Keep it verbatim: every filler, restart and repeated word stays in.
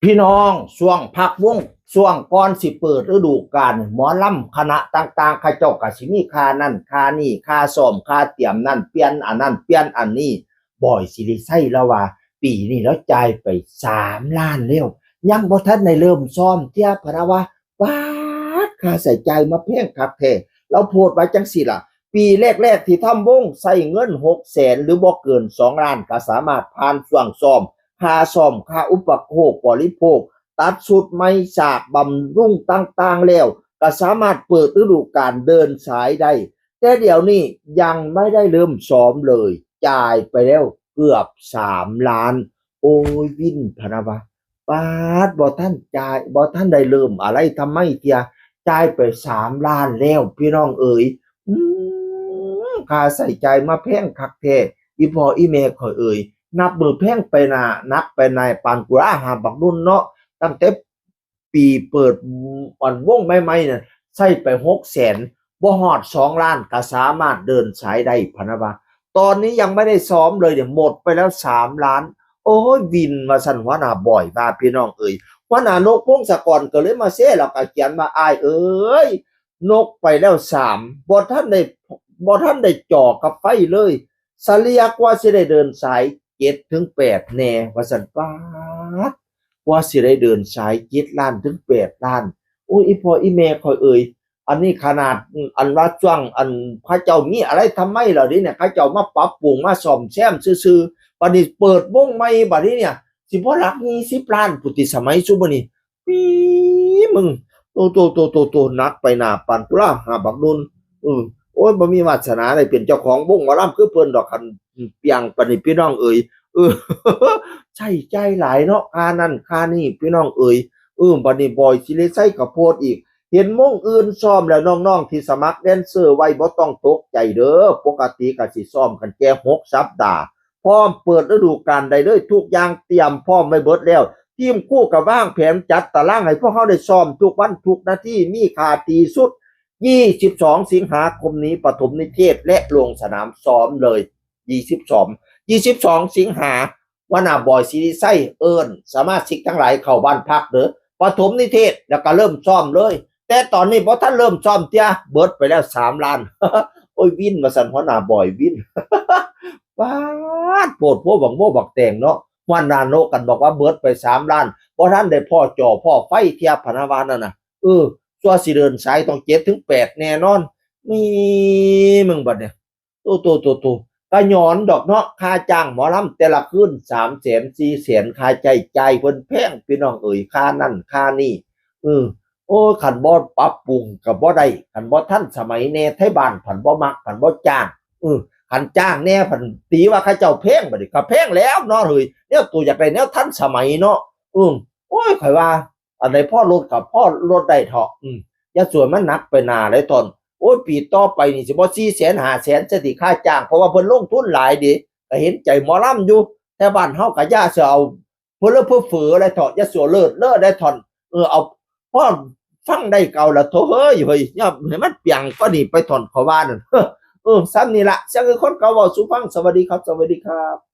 พี่น้อง ช่วงพักวง ช่วงก่อนสิเปิดฤดูกาล หมอลำคณะต่างๆ เขาเจ้าก็สิมีค่านั่นค่านี่ ค่าซ้อม ค่าเตรียมนั่น เปลี่ยนอันนั้น เปลี่ยนอันนี้ บอยศิริชัยลาวว่า ปีนี้ลาวจ่ายไปสามล้านแล้ว ยังบ่ทันได้เริ่มซ้อมเทื่อ พะนะว่า ป๊าด ค่าใช้จ่ายมาแพงคักแท้ ลาวโพสต์ไว้จั่งซี้ล่ะ ปีแรกๆ ที่ทำวงใช้เงินหกแสน หรือบ่เกินสองล้าน ก็สามารถผ่านช่วงซ้อม ค่าซ่อม ค่าอุปโภคบริโภค ตัดชุดใหม่ ฉากบำรุงต่างๆ แล้ว ก็สามารถเปิดฤดูกาลเดินสายได้ แต่เดี๋ยวนี้ยังไม่ได้เริ่มซ้อมเลย จ่ายไปแล้วเกือบสามล้าน โอ้ย วิน พะนะว่า ป๊าด บ่ทันจ่าย บ่ทันได้เริ่มอะไรทำไมเทื่อ จ่ายไปสามล้านแล้ว พี่น้องเอ๋ย อืม ค่าใช้จ่ายมาแพงคักแท้ อีพ่ออีแม่ข้อยเอ๋ย นับมื้อแพงไปหน้า หนักไปหน้า ปานกุหลาบหาบักนุ่นเนาะ ตั้งแต่ปีเปิดอันวงใหม่ๆ นั่น ใช้ไปหกแสน บ่ฮอดสองล้าน ก็สามารถเดินสายได้ พะนะว่า ตอนนี้ยังไม่ได้ซ้อมเลยเนี่ย หมดไปแล้วสามล้าน โอ้ย วิน ว่าซั่น หัวหน้าบอยว่า พี่น้องเอ๋ย หัวหน้านกพงศกรก็เลยมาแชร์ แล้วก็เขียนว่า อ้ายเอ๋ย นกไปแล้วสาม บ่ทันได้ บ่ทันได้จ่อกับไฟเลย เฉลี่ยกว่าสิได้เดินสายเจ็ดถึงแปดแน่ ว่าซั่น ป๊าด กว่าสิได้เดินสายเจ็ดล้านถึงแปดล้าน โอ้ย อีพ่ออีแม่ข้อยเอ๋ย อันนี้ขนาด อันว่าช่วง อันเขาเจ้ามีอะไรทำไมเหล่านี้เนี่ย เขาเจ้ามาปรับปรุงมาซ่อมแซมซื่อๆ บัดนี้เปิดวงใหม่ บัดนี้เนี่ย สิบ่หลักยี่สิบล้านพุ้นติ สมัยซุมื้อนี้ ปีมึง โต โต โต โต โต หนักไปหน้า ปานกุหลาบหาบักนุ่น เออ โอ้ย บ่มีวาสนาได้เป็นเจ้าของวงหมอลำคือเพิ่นดอก คันเปียงปานนี้ พี่น้องเอ๋ย เออ ใช้จ่ายหลายเนาะ ค่านั่นค่านี่ พี่น้องเอ๋ย เออ บัดนี้บอยศิริชัยก็โพสต์อีก เห็นวงอื่นซ้อมแล้ว น้องๆ ที่สมัครแดนเซอร์ไว้บ่ต้องตกใจเด้อ ปกติก็สิซ้อมกันแค่หกสัปดาห์ พร้อมเปิดฤดูกาลได้เลย ทุกอย่างเตรียมพร้อมไว้เบิดแล้ว ทีมครูก็วางแผนจัดตารางให้พวกเฮาได้ซ้อมทุกวันทุกนาที มีค่าที่สุด ยี่สิบสอง สิงหาคมนี้ ปฐมนิเทศ และลงสนามซ้อมเลย ยี่สิบสอง ยี่สิบสอง สิงหา หัวหน้าบอยศิริชัยเอิ้นสมาชิกทั้งหลายเข้าบ้านพักเด้อ ปฐมนิเทศ แล้วก็เริ่มซ้อมเลย แต่ตอนนี้บ่ทันเริ่มซ้อมเทื่อ เบิดไปแล้วสามล้าน โอ้ย วิน ว่าซั่น หัวหน้าบอย วิน ป๊าด โพดโพบักโมบักแตงเนาะ หัวหน้านกกันบอกว่าเบิดไปสามล้าน บ่ทันได้พ้อจ่อพ้อไฟเทื่อ พะนะว่านั่นน่ะ เออ ซั่วสิเดินสายต้องเจ็ดถึงแปดแน่นอน มีมึงบัดเนี่ย โต โต โต โต กะหยอนดอกเนาะ ค่าจ้างหมอลำแต่ละคืน สามแสน สี่แสน ค่าใช้จ่ายเพิ่นแพง พี่น้องเอ๋ย ค่านั่นค่านี่ เออ โอ้ย คันบ่ปรับปรุงก็บ่ได้ คันบ่ทันสมัยแน่ ไทบ้านผันบ่มัก ผันบ่จ้าง เออ คันจ้างแน่ ผันตีว่าเขาเจ้าแพง บัดนี้ก็แพงแล้วเนาะเฮ้ย แนวตัวอยากได้แนวทันสมัยเนาะ เออ โอ้ย ข้อยว่า อันใดพอลดก็พอลดได้เถาะ อืม อย่าซั่วมันหนักไปหน้าหลายท่อน โอ้ย ปีต่อไปนี่สิบ่สี่แสน ห้าแสน ซะติค่าจ้าง เพราะว่าเพิ่นลงทุนหลายเด้ ก็เห็นใจหมอลำอยู่ แต่บ้านเฮาก็อย่าซั่วเอาเพ้อเลอเพ้อเฝอหลายเถาะ อย่าซั่วเลิศเลอหลายท่อน เออ เอาพอฟังได้เก่าละโถเฮ้ย เฮ้ย อย่าให้มันเปียงกว่านี้ไปท่อน ข้อยว่านั่น เออ ส่ำนี้ละ เสียงคือคนเก่าเว้าสู่ฟัง สวัสดีครับ สวัสดีครับ